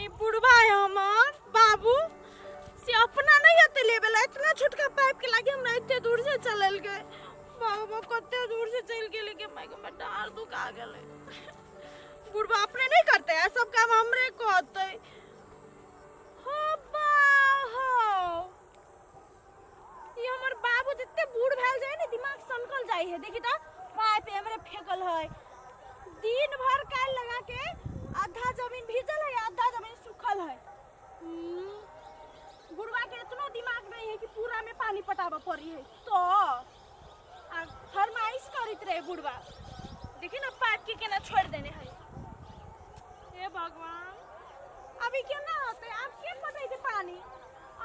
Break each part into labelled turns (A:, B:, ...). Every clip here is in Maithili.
A: ई बुढ़वा है हमर बाबू से अपना नहीं अते लेबेला इतना छोटका पाइप के लागे हमरा एते दूर से चलल गए। बाबू कते दूर से चल गेले के माय के डार दुखा गेले। बुढ़वा अपने नहीं करते है सब काम हमरे कहते। हो बा हो, ई हमर बाबू जते बूढ़ भेल जाए ने दिमाग सनकल जाए है। देखी त पाइप हमरे फेकल है, दिन भर काल लगा के आधा जमीन भीजल है आधा जमीन सूखल है। बुढ़वा के इतना दिमाग नहीं है कि पूरा में पानी पटाबा पड़ी है तो आ फरमाइश करत रहे बुढ़वा। देखी ना पाइप के केना छोड़ देने है। हे भगवान अभी केना होते, आप के पटैते पानी?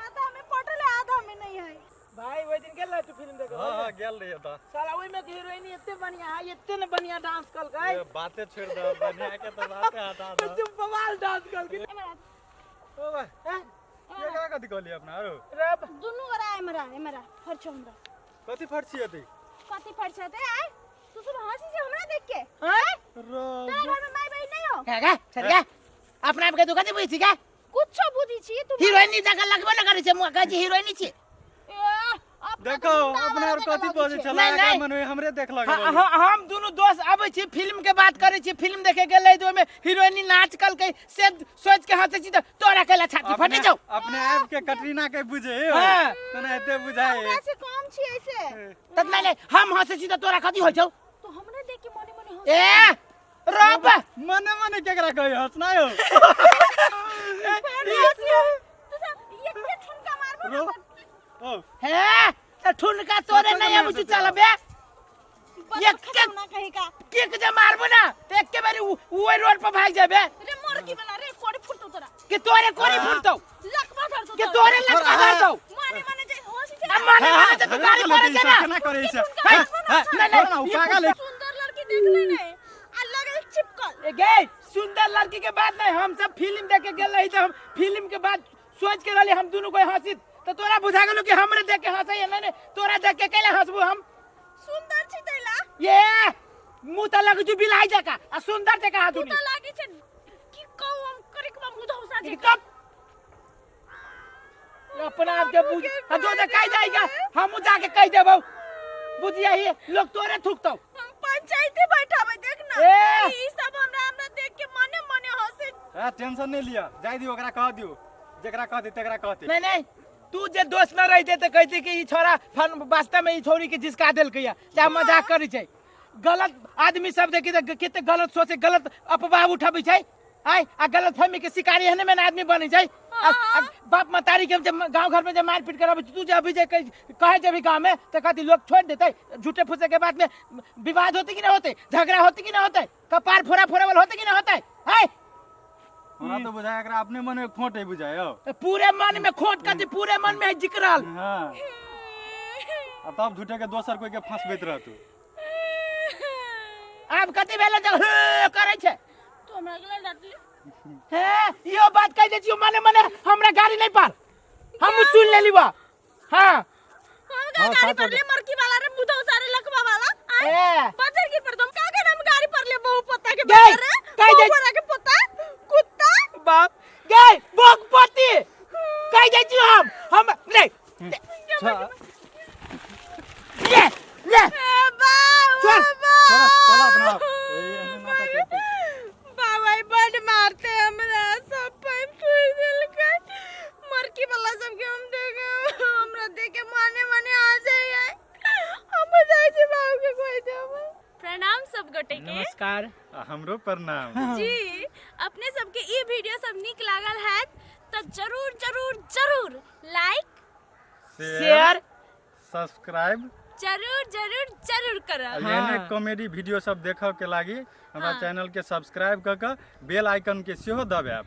A: आधा में पटल है आधा में नहीं है।
B: भाई ओहि दिन गेल रहे तू फिल्म देखे?
C: हाँ हाँ गेल रहिए त।
B: साला ओहि में के हीरोइन एते बढ़िया है, एते न बढ़िया डांस कलकै।
C: ए, बाते छोड़ दे, बढ़िया के तो बाते हटा दे।
B: तू बवाल डांस कलकै।
C: ओ भाई,
B: हैं?
C: ये का कथी कहली अपना आरो?
B: रे
A: दुनू गोरा एमरा एमरा फरछो हमरा।
C: कथी फरछी हती?
A: कथी फरछी हती? आय तू सब हंसी से हमरा देख के।
B: हैं?
C: रो
A: तोरा घर में माई बहिन नहीं हो?
B: का का चल गा अपना आप के तू कथी बुझै छी का?
A: कुछो बुझी छी तू।
B: हीरोइन जगह लगबे न करै छै, मुँह कहै छी हीरोइन छी।
A: ए, अपना
C: देखो
A: तो गुंडा
C: अपना और
A: वाला
C: कथी
A: जगह
C: बजै
A: लगै छै।
C: छला
B: नहीं, नहीं।
C: मन हमरे देखलक।
B: हाँ, हाँ, हम दुनू दोस्त आबै छी फिल्म के बात करै छी, फिल्म देखे गेल रही तऽ ओहिमे हीरोइन नाच कलकै से सोच के हंसै छी तऽ तोरा कैला छाती फटै छौ।
C: अपने आप के कटरीना के बुझे हो
B: हाँ।
C: तना एते बुझाए।
A: हमरा से कम छी ऐसे।
B: तऽ नहीं नहीं हम हंसै छी तऽ तोरा कथी होइ छौ?
A: तो हमरे देख के मने मने हंस।
B: ए रब
C: मने मने केकरा कहे हंसना हो?
A: फेर हंसी तू सब एते ठुनका मारबो
C: रो
A: ना।
C: ओ
B: हे तऽ ठुनका तोरे
C: सचो
B: नहीं
C: में
B: आबै छौ
C: हंसै
B: चल बे।
A: बस
B: एक
A: खतरनाक कहीं का।
B: किक जे मारबो ना तऽ एके बेरी ओहि रोड पर भागि जेबे।
A: रे मोर की बना रे कोड़ी फुटतो तोरा।
B: कि तोरे कोड़ी फुटतौ?
A: लकवा धरतो
B: कि तोरे लकवा धरतौ?
A: मने मने जे हंसी छै
B: आ मने मने जे तू गाड़ी पड़ै छै ना।
C: केना करै छै?
B: हे,
C: नहीं
B: नहीं,
C: नहीं उ पागल है।
A: सुंदर लड़की देखले नहीं आ लगल चिपकल।
B: ए गे सुंदर लड़की के बात नहीं, हम सब फिल्म देखे गेल रही तऽ हम फिल्म के बाद सोच के रहली हम दुनू कोई हंसी तऽ तोरा बुझा गेलो कि हमरे देख के हंसै नहीं नहीं तोरा देख के कैला हंसबू हम?
A: सुंदर छी तैला।
B: ये मुंह तऽ लगै छौ बिलाई जकाँ आ सुंदर जकाँ
A: तू
B: हाथ
A: त लागे छै की कहू हम करिकबा मुंह धौसा जे।
B: कब अपना आप के बुझ आ जो जे कह जाएगा हम जाके कह देबौ बुझिया ही लोग तोरे थूकतौ।
A: हम पंचायती बैठाबै देख ना।
B: ए!
A: ई सब हमरा हमरा देख के मने मने हंसे।
C: ए टेंशन नहीं लिया, जाय दियो ओकरा कह दियो जेकरा कह दे तेकरा कहते।
B: नहीं नहीं तू जे दोस्त न रहिते तऽ कहते कि ई छोरा फन वास्तव में ई छोरी के जिसका देलकै या चाहे मजाक करै छै। गलत आदमी सब देखी तऽ कते गलत सोचे गलत अफवाह उठाबै छै आय आ गलत फहमी के शिकारी एहने में आदमी बनै छै। आ बाप महतारी के जे गांव घर में जे मारपीट कराबै छै, तू जे अभी जे कहै जेबही गांव में तऽ कथी लोग छोड़ देतै? झूठे फूसे के बात में विवाद होते कि नहीं होते, झगड़ा होते कि नहीं होते, कपार फोड़ा फोड़ा वाला होते कि नहीं होते? आय
C: हमरा तो बुझाय एकरा अपने मन में खोट है बुझाय हो।
B: पूरे मन में खोट कथी, पूरे मन में है जिकरल।
C: हाँ आ तब झूठे के दोसर कोई के फंसबैत रहतू।
B: आब कथी भेलै जब हे करै छै?
A: तू हमरा गेला डांटली।
B: हे इहो बात कहि दै छियौ मने मने हमरा गाड़ी नहीं पार हम सुन लेली बा। हाँ
A: हम का गाड़ी पर ले मरकी वाला रे मुधौ सारे लकवा वाला आय
B: ए
A: बजर की पर तुम का के नाम गाड़ी पर ले बहु पोता के
B: गई,
A: बच्चा रे
B: कहि
A: बहु
B: दै-
A: बड़ा के पोता कुत्ता
B: बाप गई बोकपति कहि दै छियौ हम नहीं ले ले
A: ए बाबा
B: चल,
C: चला चला अपना आप। ए, एहने नाटक करतै।
A: बाबा बड मारते हमरा सब पाइप फोड़ देलकै। मरकी वाला सब के हम देखे हमरा देखे माने माने आ जाइए। हम जाय छी बाबू के कहि देब। प्रणाम सब गोटे के।
B: नमस्कार।
C: आ हमरो प्रणाम।
A: जी अपने सबके ई वीडियो सब नीक लागल हैत तऽ जरूर जरूर जरूर लाइक
B: शेयर
C: सब्सक्राइब
A: जरूर जरूर जरूर करब।
C: आ एहने कॉमेडी वीडियो सब देखऽ के लागी हमरा चैनल के सब्सक्राइब कऽ कऽ बेल आइकन के सेहो दबायब।